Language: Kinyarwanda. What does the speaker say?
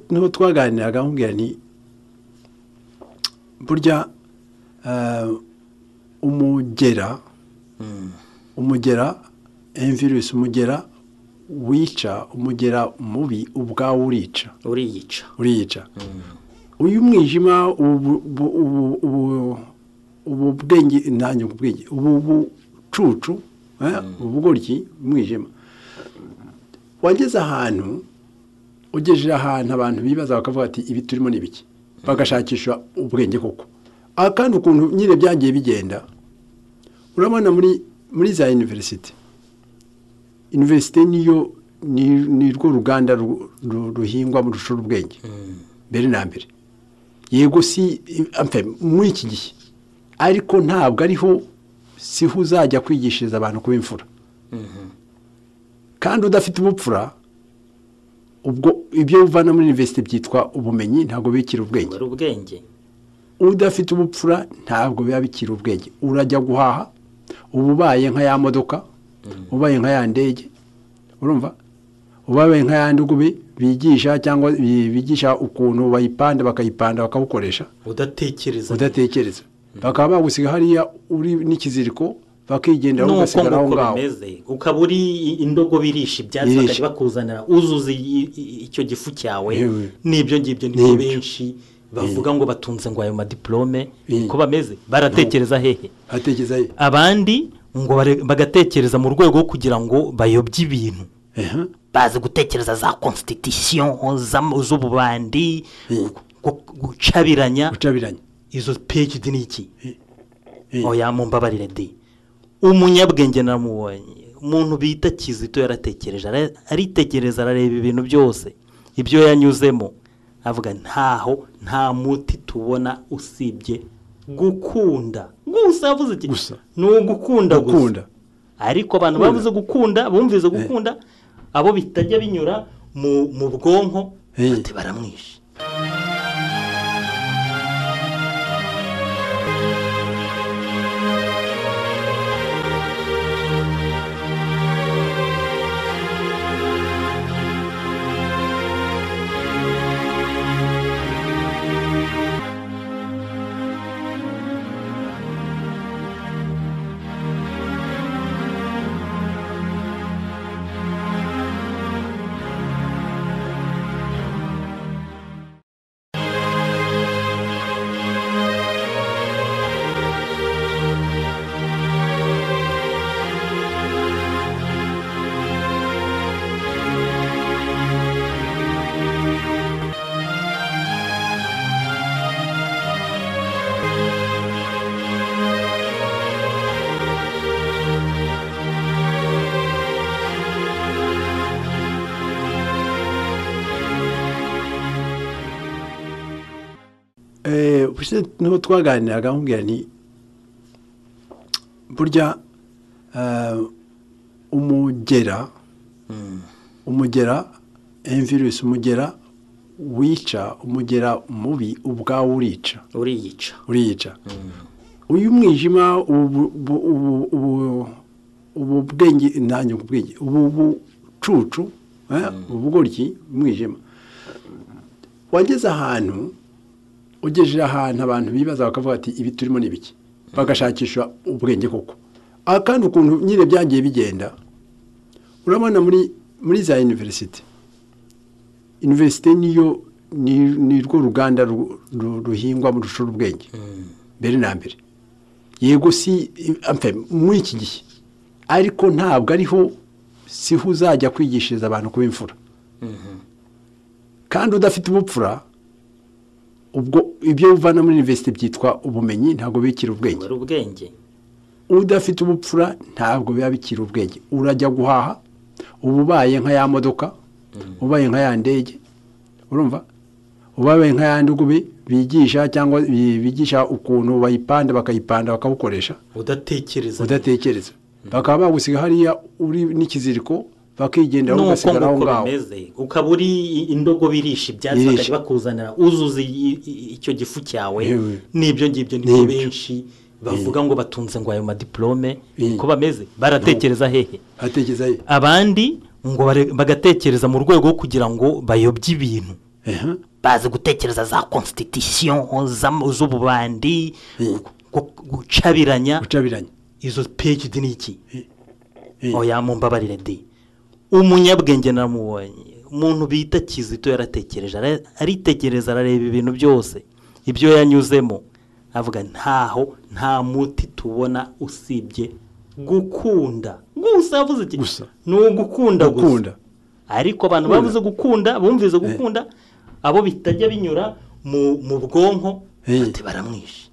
N'ubu twaganiraga nkubwira ni burya umugera umugera virusi umugera wica umugera mubi ubwawe urica uriyica. Uyu mwijima ubu bwenge nanjye ubwenge ubu bucucu ubugoryi umwijima wageze ahantu ugejeje ahantu abantu bibaza bakavuga ati ibi turimo ni biki, bagashakisha ubwenge koko. Akandi ukuntu nyine byagiye bigenda, urabona muri za university niyo ni rwo ruganda ruhingwa mu rushuru ubwenge mbere na mbere. Yego si muri iki gihe, ariko ntabwo ariho siho uzajya kwigishiriza abantu kuba imfura. Kandi udafite ubupfura, ubwo ibyo uvana muri university byitwa ubumenyi, ntabwo bikira ubwenge. Udafite ubupfura ntabwo biba bikira ubwenge. Urajya guhaha ububaye nka ya modoka, ubaye nka ya ndege, urumva, ubaye nka ya ndugubi bigisha cyangwa bigisha ukuntu bayipanda bakayipanda bakawukoresha udatekereza. Bakaba bagusiga hariya uri n'ikiziriko bakigendera ugasigara aho ngaho. Ukaba uri indogo birisha ibyatsi bakajya bakuzanira uzuza icyo gifu cyawe. N'ibyo ngibyo nibyo benshi bavuga ngo batunze ngo ayo madiplome ko bameze baratekereza hehe. Abandi ngo bagatekereza mu rwego kugira ngo bayobye ibintu, bazi gutekereza za constitution z'ububandi, gucabiranya izo PhD ni iki. Oya mumbabarire de, umunyabwenge namubonye umuntu bita Kizito yaratekereje, aritekereza, arareba ibintu byose ibyo yanyuzemo, avuga ntaho nta muti tubona usibye gukunda gusa. Yavuze iki? Ni ugukunda gusa. Ariko abantu bavuze gukunda, bumvize gukunda, abo bitajya binyura mu bwonko bati baramwishe. N'ubu twaganiraga nkubwira ni burya umugera virusi umugera wica umugera mubi ubwawe urica uriyica. Uyu mwijima ubu bwenge nanjye ubwenge ubu bucucu ubugoryi umwijima wageze ahantu ugejeje ahantu abantu bibaza bakavuga ati ibi turimo ni biki, bagashakisha ubwenge koko. Akandi ukuntu nyine byagiye bigenda, urabona muri za university niyo ni rwo ruganda ruhingwa mu rushuru ubwenge mbere na mbere. Yego si muri iki gihe, ariko ntabwo ariho siho uzajya kwigishiriza abantu kuba imfura. Kandi udafite ubupfura, ubwo ibyo uvana muri university byitwa ubumenyi, ntabwo bikira ubwenge. Udafite ubupfura ntabwo biba bikira ubwenge. Urajya guhaha ububaye nka ya modoka, ubaye nka ya ndege, urumva, ubaye nka ya ndugubi bigisha cyangwa bigisha ukuntu bayipanda bakayipanda bakawukoresha udatekereza. Bakaba bagusiga hariya uri n'ikiziriko bakigendera ugasigara aho ngaho. Ukaba uri indogo birisha ibyatsi bakajya bakuzanira uzuza icyo gifu cyawe. N'ibyo ngibyo nibyo benshi bavuga ngo batunze ngo ayo madiplome ko bameze baratekereza hehe. Abandi Ngo bagatekereza mu rwego kugira ngo bayobye ibintu. Bazi gutekereza za constitution z'ububandi, gucabiranya. Izo PhD ni iki? Oya mumbabarire di. Umunyabwenge namubonye. Umuntu bita Kizito yaratekereje, aritekereza, arareba ibintu byose ibyo yanyuzemo, avuga ntaho nta muti tubona usibye gukunda gusa. Yavuze iki? Ni ugukunda gusa. Ariko abantu bavuze gukunda, bumvize gukunda, abo bitajya binyura mu bwonko bati baramwishe.